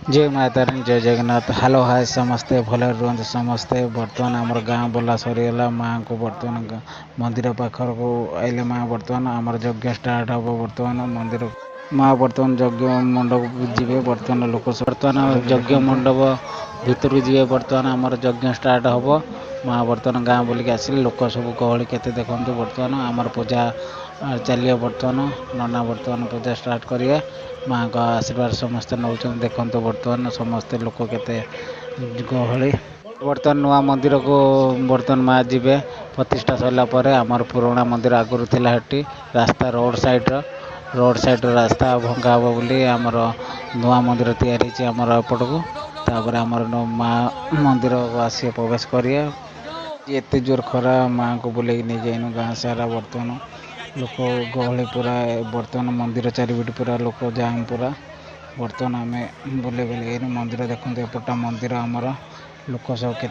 ଜୟ ମା ତାରିଣୀ, ଜୟ ଜଗନ୍ନାଥ। ହ୍ୟାଲୋ, ହାଏ, ସମସ୍ତେ ଭଲରେ ରୁହନ୍ତୁ ସମସ୍ତେ। ବର୍ତ୍ତମାନ ଆମର ଗାଁ ବୁଲା ସରିଗଲା। ମାଆଙ୍କୁ ବର୍ତ୍ତମାନ ମନ୍ଦିର ପାଖକୁ ଆଇଲେ ମା। ବର୍ତ୍ତମାନ ଆମର ଯଜ୍ଞ ଷ୍ଟାର୍ଟ ହେବ। ବର୍ତ୍ତମାନ ମନ୍ଦିର ମା ବର୍ତ୍ତମାନ ଯଜ୍ଞ ମଣ୍ଡପକୁ ଯିବେ। ବର୍ତ୍ତମାନ ଲୋକ ବର୍ତ୍ତମାନ ଯଜ୍ଞ ମଣ୍ଡପ ଭିତରକୁ ଯିବେ। ବର୍ତ୍ତମାନ ଆମର ଯଜ୍ଞ ଷ୍ଟାର୍ଟ ହେବ। ମା ବର୍ତ୍ତମାନ ଗାଁ ବୁଲିକି ଆସିଲେ। ଲୋକ ସବୁ ଗହଳି କେତେ ଦେଖନ୍ତୁ। ବର୍ତ୍ତମାନ ଆମର ପୂଜା ଚାଲିବ। ବର୍ତ୍ତମାନ ନନା ବର୍ତ୍ତମାନ ପୂଜା ଷ୍ଟାର୍ଟ କରିବେ। ମାଆଙ୍କ ଆଶୀର୍ବାଦ ସମସ୍ତେ ନେଉଛନ୍ତି। ଦେଖନ୍ତୁ, ବର୍ତ୍ତମାନ ସମସ୍ତେ ଲୋକ କେତେ ଗହଳି। ବର୍ତ୍ତମାନ ନୂଆ ମନ୍ଦିରକୁ ବର୍ତ୍ତମାନ ମା ଯିବେ ପ୍ରତିଷ୍ଠା ସରିଲା ପରେ। ଆମର ପୁରୁଣା ମନ୍ଦିର ଆଗରୁ ଥିଲା ସେଠି ରାସ୍ତା ରୋଡ଼ ସାଇଡ଼ର, ରୋଡ଼ ସାଇଡ଼ର ରାସ୍ତା ଭଙ୍ଗା ହେବ ବୋଲି ଆମର ନୂଆ ମନ୍ଦିର ତିଆରି ହେଇଛି ଆମର ଏପଟକୁ। ତାପରେ ଆମର ମା ମନ୍ଦିର ଆସିବେ, ପ୍ରବେଶ କରିବେ। ଏତେ ଜୋର ଖରା, ମାଆଙ୍କୁ ବୁଲେଇକି ନେଇକି ଯାଇନୁ ଗାଁ ସାରା। ବର୍ତ୍ତମାନ ଲୋକ ଗହଳି ପୁରା। ବର୍ତ୍ତମାନ ମନ୍ଦିର ଚାରିପଟେ ପୁରା ଲୋକ ଜାମ୍ ପୁରା। ବର୍ତ୍ତମାନ ଆମେ ବୁଲେଇ ବୁଲେଇ ମନ୍ଦିର ଦେଖନ୍ତୁ, ଏପଟଟା ମନ୍ଦିର ଆମର। ଲୋକ ସବୁ କେତେ